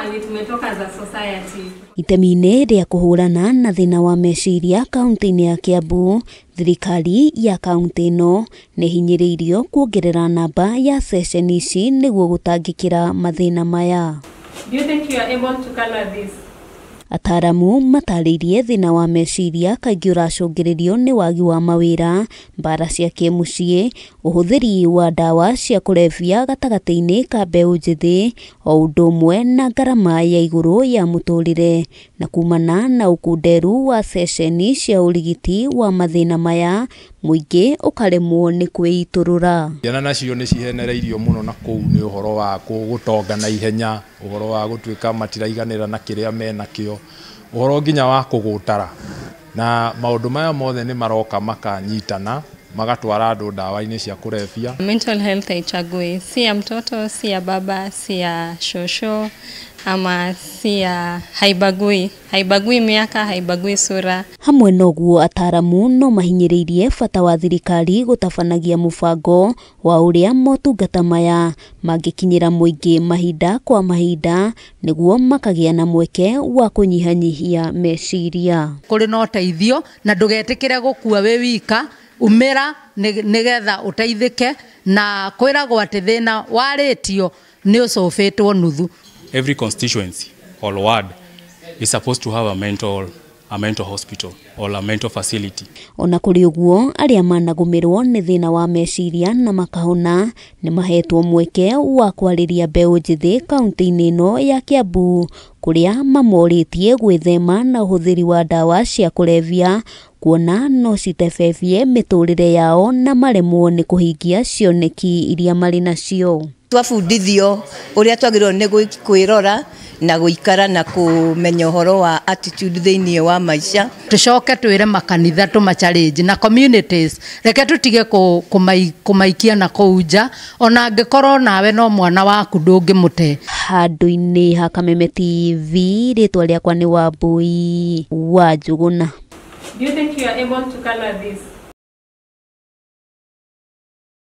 mahali tumetoka as a society. Itemi-inĩ rĩa kũhũrana na thĩna wa meciria kaunti-inĩ ya Kiambu, thirikari ya kaunti ĩno nĩ hinyĩrĩirio kuongerera namba ya ceceni ici nĩguo gũtangĩkĩra mathĩna maya. Do you think you are able to color this? Ataramu matarĩirie thĩna wa meciria kaingĩ ũracũngĩrĩrio nĩ wagi wa mawĩra, mbara cia kĩmũciĩ, ũhũthĩri wa ndawa cia kũrebia gatagatĩ-inĩ ka mbeũ njĩthĩ, o ũndũ ũmwe na ngarama ya igũrũ ya mũtũrĩre, na kumana na ũkunderu wa ceceni cia ũrigiti wa mathĩna maya, mũingĩ ũkaremwo nĩ kwĩitũrũra. Ciana nacio nĩ cihenereirio mũno na kũu nĩ ũhoro wa gũtonga na ihenya, ũhoro wa gũtuĩka matiraiganĩra na kĩrĩa menakĩo, ũhoro nginya wa kũgũtara, na maũndũ maya mothe nĩ maroka makanyitana magatwara andũ ndawa-inĩ cia kũrebia. Mental health haichagui, si ya mtoto, si ya baba, si ya shosho ama si ya, haibagui, haibagui miaka, haibagui sura. Hamwe noguo ataramu no mahinyĩrĩirie bata wa thirikari gũtabanagia mũbango wa ũrĩa motungata maya mangĩkinyĩra mũingĩ mahinda kwa mahinda nĩguo makagĩa na mweke wa kũnyihanyihia meciria. Kũrĩ na ũteithio na ndũgetĩkĩre gũkua wĩ wika, umĩra nĩgetha ũteithĩke, na kwĩragwo atĩ thĩna warĩtio nĩ ũcũbĩtwo nuthu. Every constituency or ward is supposed to have a mental hospital or a mental facility. Ona kũrĩ ũguo, arĩa managũmĩrwo nĩ thĩna wa meciria na makahona nĩ mahetwo mweke wa kwarĩria mbeũ njĩthĩ kaunti-inĩ ĩno ya Kiambu, kũrĩa mamorĩtie gwĩthema na ũhũthĩri wa ndawa cia kũrebia, kuona no citebebie mĩtũrĩre yao na maremwo nĩ kũhingia cioneki iria marĩ nacio. Twabundithio ũrĩa twagĩrĩirwo nĩ kwĩrora na gũikara na kũmenya ũhoro wa attitude thĩinĩ wa maica. Tũcoke twĩre makanitha tũma challenge na communities, reke tũtige kũmaikia na kũu nja, ona angĩkorwo nawe no mwana waku ndũngĩmũte. Handũ-inĩ ha Kameme TV, rĩtwa rĩakwa nĩ Wambui wa Njũgũna. Do you think you are able to color this?